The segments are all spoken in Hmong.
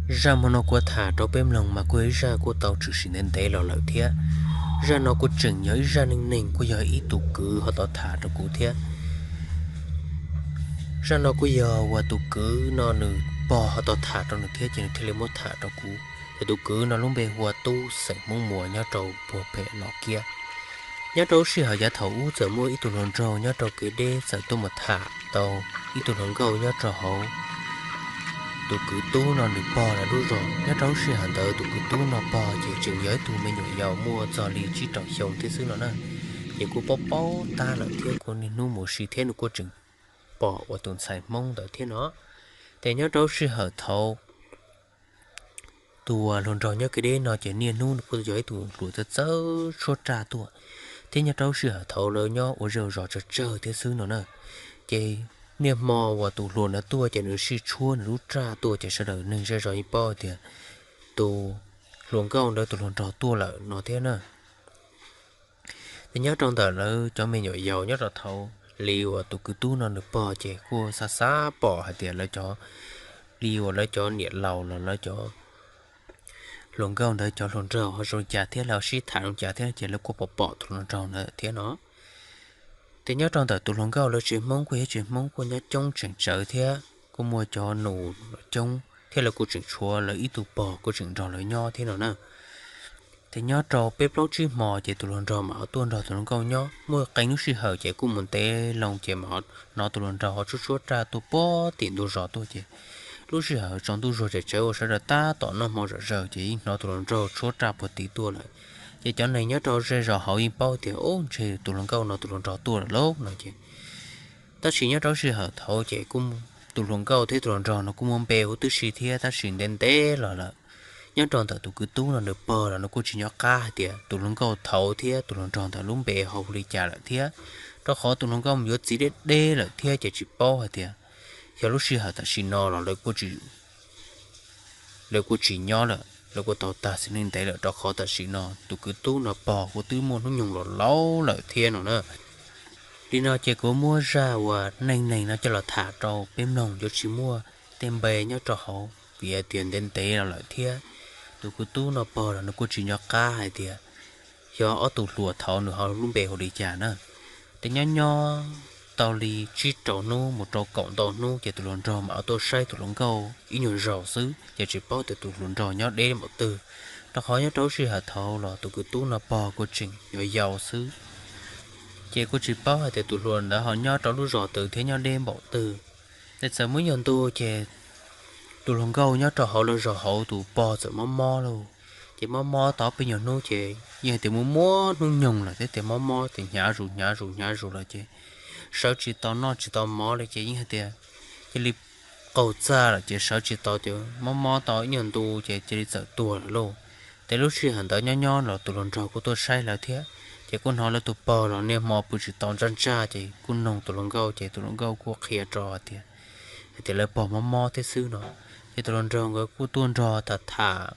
Zaj hmo no kuv tham rau peb mloog mas kuj yog ib zaj kuj tau tshwm sim ntev ntev los lawm thiab. Zaj no kuj tseem yog ib zaj neej neeg, kuj yog ib tug kwv ho tau tham rau kuv thiab. Zaj no kuj yog uas tus kwv no nws pog ho tau tham rau nws thiab ces nws thiaj li muab tham rau kuv. Ces tus kwv no lub npe hu ua Tub, xeem Hmoob Muas, nyob rau puag pem Los Kiab. Nyob rau lub sij hawm yav thaum ub txawm muaj ib tug hluas nraug nyob rau kev deb txawm tuaj mus tham tau ib tug hluas nkauj nyob rau hauv tus kwv Tub no nws pog lawv lub zos. Nyob rau lub sij hawm ntawd tus kwv Tub no pog ces tseem yog ib tug me nyuam yaus muaj txog li tsib rau xyoo thiab xwb no na. Ces kuj paub paub tab lawm thiab kuj niaj hnub mus ua si thiab nws kuj tseem pom uas tus ntxhais Hmoob ntawd thiab no. Ces nyob rau lub sij hawm thaum tus uas hluas nraug nyob kev deb no ces niaj hnub nws kuj yog ib tug hluas txawj txawj tshuab raj tuaj, thiab nyob rau lub sij hawm thaum lawv nyob ua zej ua zos tsawg tsawg thiab xwb no na. Ces niaj hmo uas tus hluas ntawd tuaj ces nws sij tshuab nws lub raj tuaj ces sawv daws neeg zej zos yeej paub tias tus hluas nkauj ntawd tus hluas nraug tuaj lawm no thiab na. Ces nyob rau ntawm lawv cov me nyuam yaus nyob rau thaum li uas tus kwv Tub no nws pog ces kuj xav xav pom hais tias lawv cov, li uas lawv cov niam laus los lawv cov hluas nkauj ntawd cov hluas nraug ho zoo li cas thiab lawv sib tham zoo li cas thiab ces lawv kuj pom pom tus hluas nraug ntawd thiab no. Ces nyob rau ntawm tus hluas nkauj lawv tsev Hmoob kuj yog tsev Hmoob kuj nyob coob tseem tsawv thiab kuj muaj cov nus coob thiab lawv kuj tseem tshuav lawv ib tug pog kuj tseem nrog lawv nyob thiab no na. Ces nyob rau peb plaub tsib hmo ces tus hluas nraug mam tuaj nrog tus hluas nkauj nyob, muaj qee lub sij hawm ces kuj mus ntev loo ces mam hnov tus hluas nraug ho tshuab tshuab raj tuaj puag tim ntug zos tuaj ces lub sij hawm tsaus ntuj zuag tsawv tsawv uas sawv daws tab tom noj hmo zom zaws ces yeej hnov tus hluas nraug tshuab raj puag tid tuaj lawm. Ces cov neeg nyob rau zej zos hauv yeej paub tias ub ntshe tus hluas nkauj no tus hluas nraug tuaj lawm lauj no ces. Tab sis nyob rau lub sij hawm thaud ces kuj tus hluas nkauj thiab tus hluas nraug no kuj muaj npe huv tib si thiab tab sis ntev ntev los lawm. Nyob rau ntawm tus kwv Tub no nws pog los nws kuj tsis nco qab hais tias tus hluas nkauj thaud thiab tus hluas nraug ntawd lub npe ho hu li cas lawm thiab, rau qhov tus hluas nkauj mus yuav txiv deb deb lawm thiab ces tsis paub hais tias yog lub sij hawm tam sim no los lawv kuj tsis nyob lawm, lawv kuj tau tag sim neej ntev lawm rau qhov tam sim no tus kwv Tub no pog kuj twb muaj hnub nyoog los laus lawm thiab no na. Li no ces kuv muab zaj uas neej neeg no coj los tham rau peb mloog, yuav tsis muaj tej npe nyob rau hauv vim hais tias ntev ntev los lawm thiab. Tus kwv Tub no pog los nws kuj tsis nco qab hais tias yog ob tug hluas thaud nws ho lub npe hu li cas na. Ces nyob nyob tau li tsib rau hnub mus rau kaum ntau hnub ces tus hluas nraug mam tuaj saib tus hluas nkauj ib nyuag zaus xwb ces tsis paub tias tus hluas nraug nyob deb npaum twg, rau qhov nyob rau lub sij hawm thaud los tus kwv Tub no pog kuj tseem yau yau xwb. Ces kuj tsis paub hais tias tus hluas ntawd ho nyob rau lub zos twg thiab nyob deb npaum twg. Ces txawm muaj ib nyuag ntu ces tus hluas nkauj nyob rau hauv lawv zos hauv tus pog txawm mob mob lauj. Ces mob mob tau peb nyuag hnub ces yeej hais tias muaj muaj hnub nyoog lawm thiab tias mob mob ces hnyav zus hnyav zus hnyav zus lawm ces sawv tsis tau noj tsis tau mov li ces yeej hais tias cia li qaug txaj lawm ces sawv tsis tau ces mob mob tau ib nyuag ntu ces cia li txawm tuag lawm lauj. Ces lub sij hawm ntawd nyob nyob los tus hluas nraug kuj tuaj saib lawv thiab, ces kuj hnov lawv tus pog los niaj hmo pw tsis tau ntsaj ntsaj ces kuj noog tus hluas nkauj ces tus hluas nkauj kuj qhia rau hais tias, hais tias lawv pog mob mob thiab xwb no. Ces tus hluas nraug nkawd kuj tuaj nrog tham tham,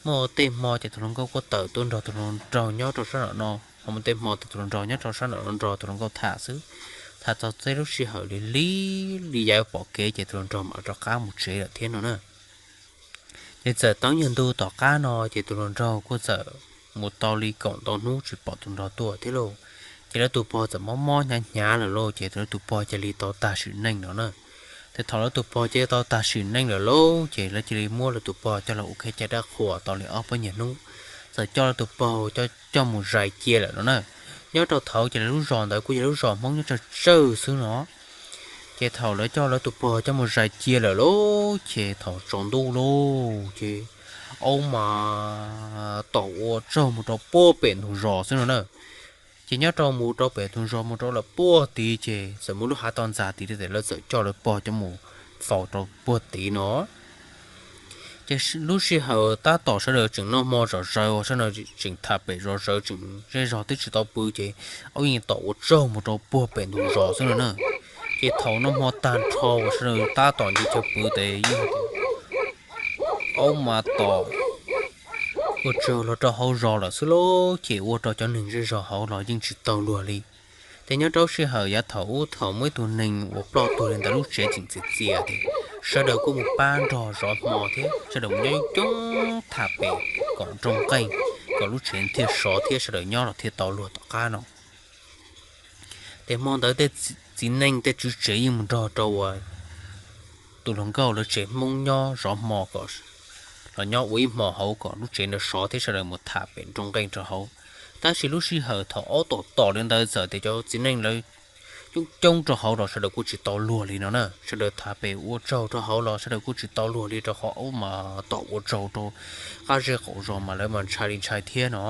muaj tej hmo ces tus hluas nkauj kuj tawm tuaj nrog tus hluas nraug nyob rau sab nram no, ho muaj tej hmo ces tus hluas nraug nyob rau sab nram no nrog tus hluas nkauj tham xwb. Tham txog tej lub sij hawm li li li yav pom kev ces tus hluas nraug mam rov qab mus tsev lawm thiab no na. Ces txawm tau ib nyuag ntu tom qab no ces tus hluas nraug kuj txawm mus tau li kaum ntau hnub tsis pom tus nraug tuaj thiab lauj. Ces lawv tus pog txawm mob mob hnyav hnyav lawm lauj, ces lawv tus pog cia li tau tag sim neej no na. Ces thaum lawv tus pog cia li tau tag sim neej lawm lauj, ces lawv cia li muab lawv tus pog coj los ua kev cai dab qhuas tau li ob peb nyuag hnub, txawm coj lawv tus pog coj mus zais cia lawm no na. Nyob rau thaud ces lawv lub zos ntawd kuj yog lub zos Hmoob nyob tsawg tsawg xwb no. Ces thaum lawv coj lawv tus pog coj mus zais cia lawm lauj, ces thaum tsaus ntuj lauj, ces aub mas tom ua tsaug mus rau puag pem ntug zos xwb no na. Ces nyob rau mus rau pem ntug zos mus rau lawm puag tid ces txawm muaj lub hav tau ntxas tid li ces lawv txawm coj lawv pog coj mus faus rau puag tid no. Ces lub sij hawm tab tom sawv daws tseem noj hmo zom zaws uas sawv daws tseem tham pem zom zaws tseem zej zog twb tsis tau pw ces aub yeej tom ua tsaug mus rau puag pem ntug zos xwb no na. Ces thaum noj hmo tag nrho uas sawv daws tab tom nce chaw pw ces yeej aub mas tom ua tsaug los rau hauv zos lawm xwb lauj, ces ua rau cov neeg zej zos hauv los yeej tsis tau luag li. Ces nyob rau lub sij hawm yav thaum ub thaum muaj ib tug neeg uas ploj tuag li ntawd lub tsev tseem txias txias ces sawv daws kuj mus pab nrog zov hmo thiab sawv daws mus nyob coob coob tham pem kom nroo nqeej, kom lub tsev thiaj sov thiab sawv daws nyob los thiaj tau luag tom qab no. Ces hmo ntawd tej txiv neej tej tswv tsev yeej mus nrog rau uas tus hluas nkauj lawv tsev Hmoob nyob zov hmo kom los nyob ua ib hmo hauv kom lub tsev ntawd sov thiab sawv daws mus tham pem nroo nqeej rau hauv. Tab sis lub sij hawm thaum aub tom tom li ntawd txawm tias cov txiv neej lawv coob coob rau hauv los sawv daws kuj tsis tau luag li no na, sawv daws tham pem ua tsaug rau hauv los sawv daws kuj tsis tau luag li rau qhov aub mas tom ua tsaug rau qab zej qaum zos mas lawv mas ntshai li ntshai thiab no.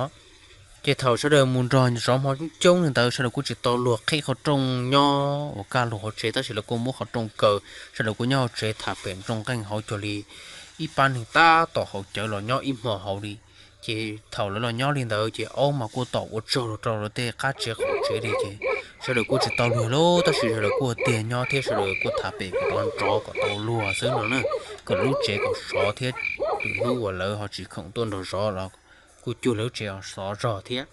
Ces thaum sawv daws mus nrog zov hmo coob coob li ntawd sawv daws kuj tsis tau luag qhib qhov rooj nyob uas kaj lug hauv tsev tab sis lawv kuj muab qhov rooj kaw, sawv daws kuj nyob hauv tsev tham pem nroo nqeej hauv cuag li ib pab neeg tab tom haus cawv los nyob ib hmo hauv li. Ces thaum lawv los nyob li ntawd ces aub mas kuj tom ua tsaug rau lawv tej qab tsev qaum tsev li ces sawv daws kuj tsis tau luag li tab sis sawv daws kuj tiag nyob thiab sawv daws kuj tham pem kom nrov kom tau luag xwb no na, kom lub tsev kom sov thiab tus hnub uas lawv ho tsis khoom tuaj nrog zov los kuj cuag lawv lub tsev sov zog thiab.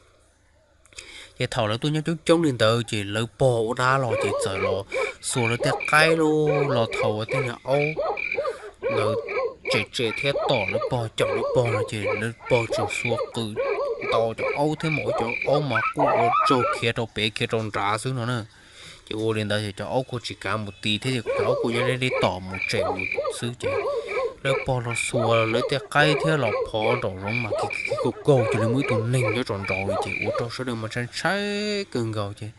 Ces thaum lawv tuaj nyob coob coob li ntawd ces lawv pog ua dab los ces txawm los xuas lawv tej qaib los thaum uas tej niag aub ntawd tsem tsem thiab tom lawv pog caum lawv pog no ces lawv pog tseem xuas qws ntaus cov aub thiab mas ua cov aub mas quaj ua tsaug khiav rau pem khiav rau nrad xwb no na. Ces ua li ntawd ces cov aub kuj tsis kav mus ti thiab ces cov aub kuj nyob li tom mus tsem mus xwb ces lawv pog los xuas lawv tej qaib thiab los phov nraum zoov mas ki ki kaug kaug cuag li muaj ib tug neeg nyob tsaus nraud li ces ua rau sawv daws mas ntshai ntshai kawg nkaus ces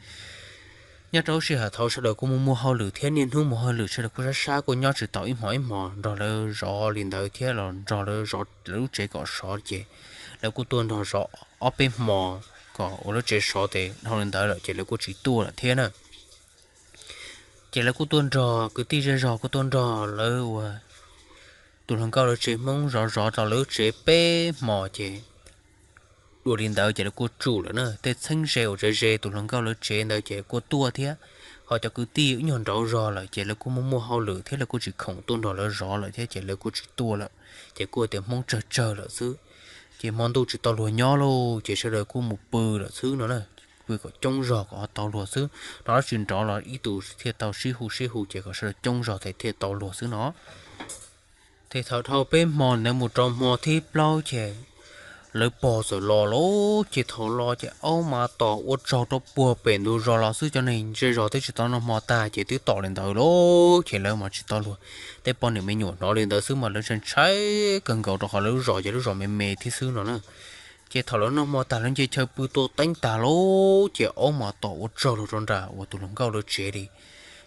nyob rau lub sij hawm thaum sawv daws kuj mus muag hauj lwm thiab niaj hnub mus hauj lwm sawv daws kuj sab sab kuj nyob tsis tau ib hmos ib hmos nrog lawv zov li ntawd thiab los nrog lawv zov lawv lub tsev kom sov ces lawv kuj tuaj nrog zov ob peb hmo kom ua lub tsev sov ces dhau li ntawd lawm ces lawv kuj tsis tuaj lawm thiab na. Ces lawv kuj tuaj nrog kwv tij zej zog kuj tuaj nrog lawv uas tus hluas nkauj lawv tsev Hmoob zov zov rau lawv lub tsev peb hmo ces dua li ntawd ces lawv kuj tsum lawm na. Tej txheeb ze uas ze ze tus hluas nkauj lawv tsev ntawd ces kuj tuaj thiab, ho cov kwv tij ib nyuag nraud zog lawm ces lawv kuj muaj muaj hauj lwm thiab lawv kuj tsis khoom tuaj nrog lawv zov lawm thiab ces lawv kuj tsis tuaj lawm. Ces kuj tias Hmoob tsawg tsawg lawm xwb. Ces hmo ntuj tsis tau luag nyob lauj ces sawv daws kuj mus pw lawm xwb no na, pw kom coob zog kom ho tau luag xwb no, dab tsi nrov los ib tus thiaj tau sib hu sib hu ces kom sawv daws coob zog thiaj tau luag xwb no. Ces thaum dhau peb hmo ntawd mus rau hmo thib plaub ces lawv pog txawm los lauj, ces thaum los ces aub mas tom ua tsaug rau puag pem ntug zos los xwb, cov neeg zej zog twb tsis tau noj hmo tag ces twb tom li ntawd lauj, ces lawv mas tsis tau luag. Tej poj niam me nyuam hnov li ntawd xwb mas lawv ntshai ntshai kawg nkaus rau qhov lawv lub zos ces lub zos me me thiab xwb no na. Ces thaum lawv noj hmo tag lawv nce chaw pw tua teeb tag lauj, ces aub mas tom ua tsaug los rau nram uas tus hluas nkauj lawv tsev li.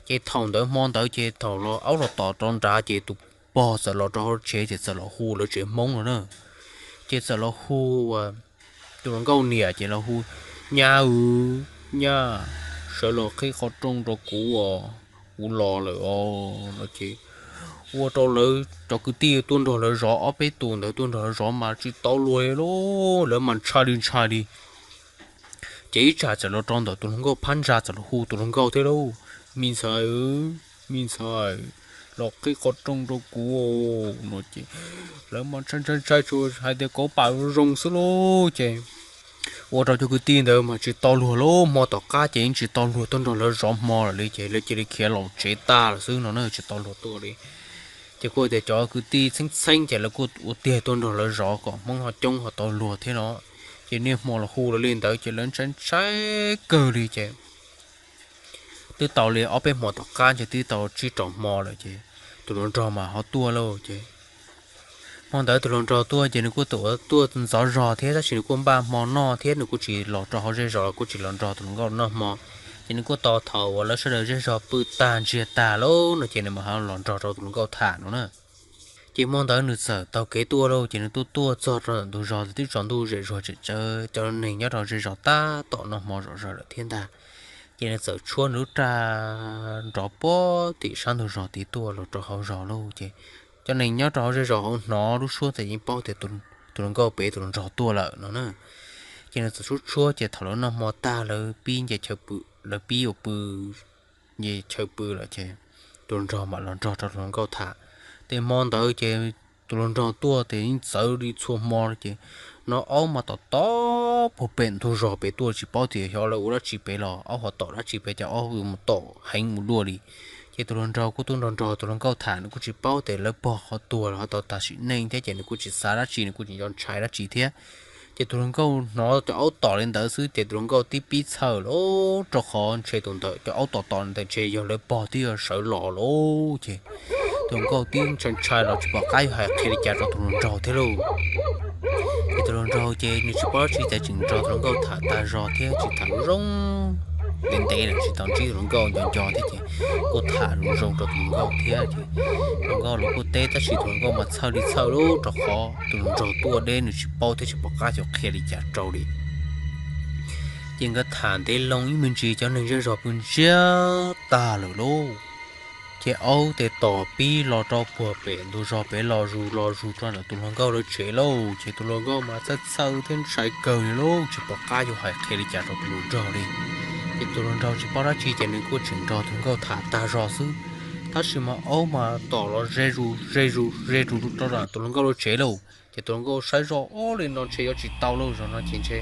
Ces thaum ntawd hmo ntawd ces thaum los aub los tom rau nrad ces tus pog txawm los rau hauv tsev ces txawm los hu lawv tsev Hmoob no na. Ces txawm los hu tus hluas nkauj niam ces los hu, nyab, nyab, sawv los qhib qhov rooj rau kuv os, kuv los lawm os no ces ua rau lawv cov kwv tij tuaj nrog lawv zov ob peb tus ntawd tuaj nrog lawv zov mas tsis tau luag li lauj, lawv mas ntshai li ntshai li. Ces ib tsam txawm los rau ntawm tus hluas nkauj phab ntsa txawm los hu tus hluas nkauj thiab lauj, me ntxhais, me ntxhais, los qhib qhov rooj rau kuv no ces lawv mas ntshai ntshai ntshai tsuas hais tias kauv pam zoo xwb lauj ces ua rau cov kwv tij ntawd mas tsis tau luag lauj, hmo tom qab ces yeej tsis tau luag tuaj nrog lawv zov hmo lawm li ces lawv cia li khiav los tsev tag lawm xwb no na, tsis tau luag tuaj li. Ces kuj tias cov kwv tij txheeb txheeb ces lawv kuj ua tiag tuaj nrog lawv zov kom Hmoob ho coob ho tau luag thiab no. Ces niaj hmo los hu lawv li ntawd ces lawv ntshai ntshai kawg li ces twb tau li ob peb hmo tom qab ces twb tau tsib rau hmo lawm ces tus hluas nraug mas ho tuaj lauj ces hmo ntawd tus hluas nraug tuaj ces nws kuj tuaj ntxov zog thiab tab sis nws kuj npaj hmo noj thiab nws kuj tsis los rau hauv zej zos los kuj tsis los nrog tus hluas nkauj noj hmo. Ces nws kuj tos thaum uas lawv sawv daws zej zog pw tag ntsiag tag lauj no ces nws mam ho los nrog rau tus hluas nkauj tham no na. Ces hmo ntawd nws txawm taug kev tuaj lauj ces nws tuaj tuaj txog rau ntawm ntug zos twb tsaus ntuj zem zuag tsem tsawv, cov neeg nyob rau zej zos tab tom noj hmo zom zaws lawm thiab ntag. Ces nws txawm tshuab nws lub raj nrov puag tim sab ntug zos tid tuaj los rau hauv zos lauj ces cov neeg nyob rau hauv zej zos hauv hnov lub suab ntxhi yeej paub tias tus hluas nkauj pem tus hluas nraug tuaj lawm no na. Ces nws txawm tshuab tshuab ces thaum lawv noj hmo tag lawv pib nce chaw pw, lawv pib ua pw nce chaw pw lawm ces tus hluas nraug mam los nrog rau tus hluas nkauj tham. Ces hmo ntawd ces tus hluas nraug tuaj ces yeej txawv li txhua hmo ces hnov aub mas tom tom puag pem ntug zos pem tuaj tsis paub tias xyov lawv ua dab tsi pem los aub ho tom dab tsi pem ces aub mus tom heev mus dua li. Ces tus hluas nraug kuj tuaj nrog nrog tus hluas nkauj tham, nws kuj tsis paub tias lawv pog qhov tuag los ho tau tag sim neej thiab ces nws kuj tsis xav dab tsi, nws kuj tsis nco ntshai dab tsi thiab. Ces tus hluas nkauj hnov cov aub tom li ntawd xwb ces tus hluas nkauj tib pib txhawj lawm, rau qhov ntshe tus ntawd cov aub tom tom li ntawd ntshe yog lawv pog twb yuav sawv los lawm. Ces tus hluas nkauj tib ntshai ntshai los tsis pom qab yuav hais qhia li cas rau tus hluas nraug thiab lauj. Ces tus hluas nraug ces nws tsis paub dab tsi ces tseem nrog tus hluas nkauj tham tag zog thiab tsis tham zoo ntev ntev lawm tsis tau ntsib tus hluas nkauj nco nco thiab ces kuj tham zoo zoo rau tus hluas nkauj thiab ces tus hluas nkauj los kuj teb tab sis tus hluas nkauj mas txhawj li txhawj lawm rau qhov tus hluas nraug tuaj deb nws tsis paub thiab tsis pom qab yuav qhia li cas rau li. Ces nkawd tham ntev loo ib me ntsis cov neeg zej zog pw ntsiag tag lawm lauj. Ces aub tes tom pib los rau puag pem ntug zos pem los zus los zus rau ntawm tus hluas nkauj lawv tsev lauj. Ces tus hluas nkauj mas txhawj txhawj thiab ntshai kawg li lauj, tsis pom qab yuav hais qhia li cas rau tus hluas nraug li. Ces tus hluas nraug tsis paub dab tsi ces nws kuj tseem nrog tus hluas nkauj tham tag zog xwb. Tab sis mas aub mas tom los ze zus ze zus ze zus rau tus hluas nkauj lawv tsev lauj. Ces tus hluas nkauj saib zoj, ob, li no ntshe yuav tsis tau lauj, zaum no ces ntshe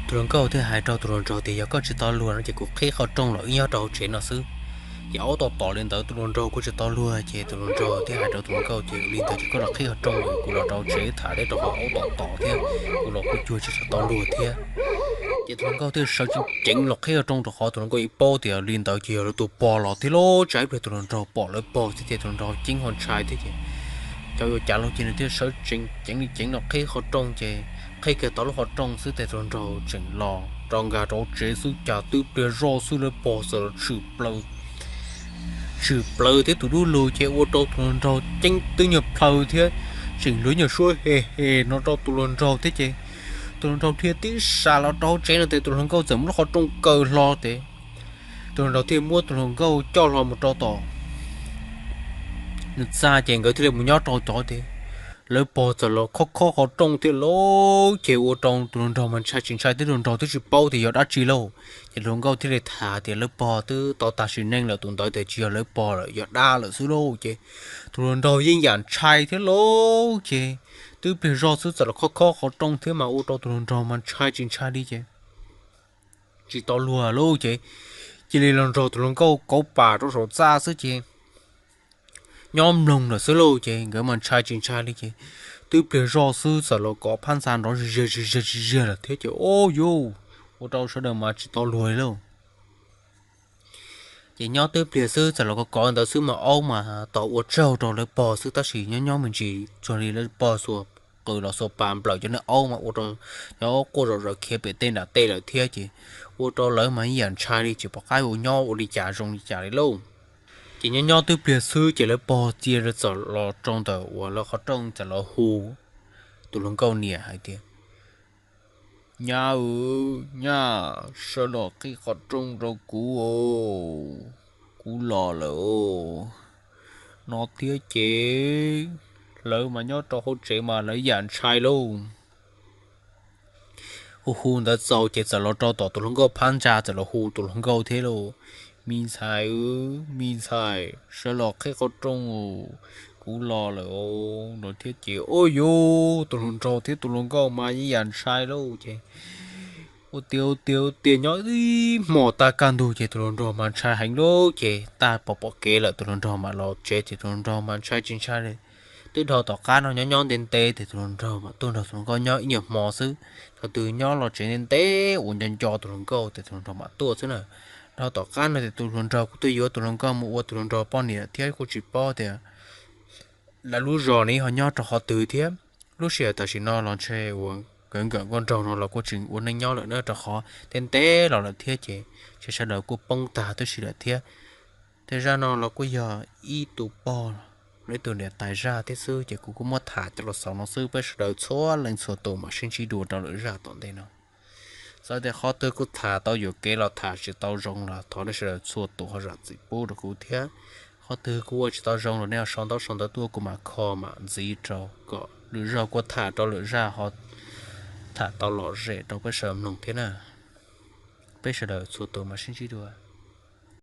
tus hluas nkauj thiaj hais rau tus hluas nraug tias yog koj tsis tau luag no ces kuv qhib qhov rooj los wb nyob rau hauv tsev no xwb. Ces aub tom tom li ntawd tus hluas nraug kuj tsis tau luag ces tus hluas nraug thiaj hais rau tus hluas nkauj tias li ntawd ces koj los qhib qhov rooj los kuv los rau hauv tsev tham thiab rau qhov aub tom tom thiab kuv los kuj cuag tsis tau luag thiab. Ces tus hluas nkauj thiaj sawv tsees ceev los qhib qhov rooj rau qhov tus hluas nkauj yeej paub tias li ntawd ces yog lawv tus pog los thiab lauj. Tsam ib pliag tus hluas nraug pom lawv pog thiab ces tus hluas nraug ceeb ho ntshai thiab ces cov yuav cas los ces nws thiaj sawv tsees ceev li ceev los qhib qhov rooj ces qhib kiag tau lub qhov rooj xwb ces tus hluas nraug tseem los rau nkag rau tsev xwb cas twb pliag zoj xwb lawv pog txawm los tshwm plaws tshwm plaws thiab tus dub lug ces ua rau tus hluas nraug ceeb twb nyuag plhaw thiab tseem luag nyuag suab he he no rau tus hluas nraug thiab ces tus hluas nraug thiaj tib sas los rau hauv tsev no ces tus hluas nkauj txawm muab lub qhov rooj kaw hlo ces tus hluas nraug thiaj muab tus hluas nkauj coj hlo mus rau tom nws txaj ces nkawd thiaj li mus nyob rau tod ces lawv pog txawm los khob khob qhov rooj thiab lauj. Ces ua rau tus hluas nraug mas ntshai tsis ntshai thiab tus hluas nraug twb tsis paub tias yog dab tsi lauj. Ces tus hluas nkauj thiaj li tham tias lawv pog twb tau tag sim neej lawm, tus ntawd tias tsis yog lawv pog lawm, yog dab lawm xwb lauj. Ces tus hluas nraug yeej yam ntshai thiab lauj. Ces twb pliag zog xwb txawm los khob khob qhov rooj thiab mas ua rau tus hluas nraug mas ntshai tsis ntshai li ces tsis tau luag lauj. Ces cia li los nrog tus hluas nkauj kauv pam rau saum txaj xwb ces nyob mloog lawm xwb lauj. Ces nkawd mas ntshai tsis ntshai li ces twb pliag zoj xwb txawm los kov phab ntxa nrov zig ziag zig ziag zig ziag lawm thiab ces o yus, ua rau sawv daws mas tsis tau luag li lauj. Ces nyob twb pliag xwb txawm los kov kov ntawd xwb mas aub mas tos ua tsaug rau lawv pog xwb tab sis nyob nyob me ntsis tsuag li lawv pog xuas qws los xuas pas nplawm cov niag aub mas ua rau cov aub quaj zom zaws khiav pem tej nram tej lawm thiab ces ua rau lawv mas ib yam ntshai li tsis pom qab ua nyob ua li cas zoo li cas li lauj. Ces nyob nyob twb pliag xwb ces lawv pog cia li txawm los rau ntawm uas lawv qhov rooj txawm los hu tus hluas nkauj niam hais tias, nyab, nyab, sawv los qhib qhov rooj rau kuv, kuv los lawm no thiab ces lawv mas nyob rau hauv tsev mas lawv yam ntshai lauj. Hu hu ntawd txaus ces txawm los rau tom tus hluas nkauj phab ntsa txawm los hu tus hluas nkauj thiab lauj, me ntxhais, me ntxhais sawv los qhib qhov rooj, kuv los lawm no thiab ces o yus, tus hluas nraug thiab tus hluas nkauj mas yeej yam ntshai lauj. Ces ua tiag ua tiag ua tiag nyob ib hmos tag kaj ntug ces tus hluas nraug mas ntshai heev lauj. Ces tag pom pom kev lawm tus hluas nraug mam los tsev ces tus hluas nraug mas ntshai tsis ntshai li. Twb dhau tom qab no nyob nyob ntev ntev ces tus hluas nraug mam tuaj nrog tus hluas nkauj nyob ib nyuag hmo xwb. Thaum twg nyob los tsev ntev ntev uas nco nco tus hluas nkauj ces tus hluas nraug mam tuaj xwb na. Dhau tom qab no ces tus hluas nraug kuj tuaj yuav tus hluas nkauj mus ua tus hluas nraug poj niam thiab kuj tsis paub tias lawv lub zos ne ho nyob rau qhov twg thiab. Lub sij hawm tam sim no los ntshe uas nkawd nkawm nkauj nraug no los kuj tseem ua neej nyob lawm na rau qhov ntev ntev los lawm thiab ces ntshe sawv daws kuj poob tag tib si lawm thiab. Tej zaj no los kuj yog ib tus pog, ib tug niam tais zaj thiab xwb ces kuv kuj muab tham coj los xaus no xwb, peb sawv daws txhua leej txhua tus mam sib ntsib dua rau lwm zaj tom ntej no. Txawm tias qhov twg kuv tham tau yuam kev los tham tsis tau zoo los thov nej sawv daws txhua tus ho zam txim pub rau kuv thiab. Qhov twg kuv ua tsis tau zoo los nej ho sau ntaub sau ntawv tuaj kuv mam kho mam ntxiv rau kom lwm zaug kuv tham rau lwm zaj ho tham tau lom zem rau peb sawv daws mloog thiab na. Peb sawv daws txhua tus mam sib ntsib dua.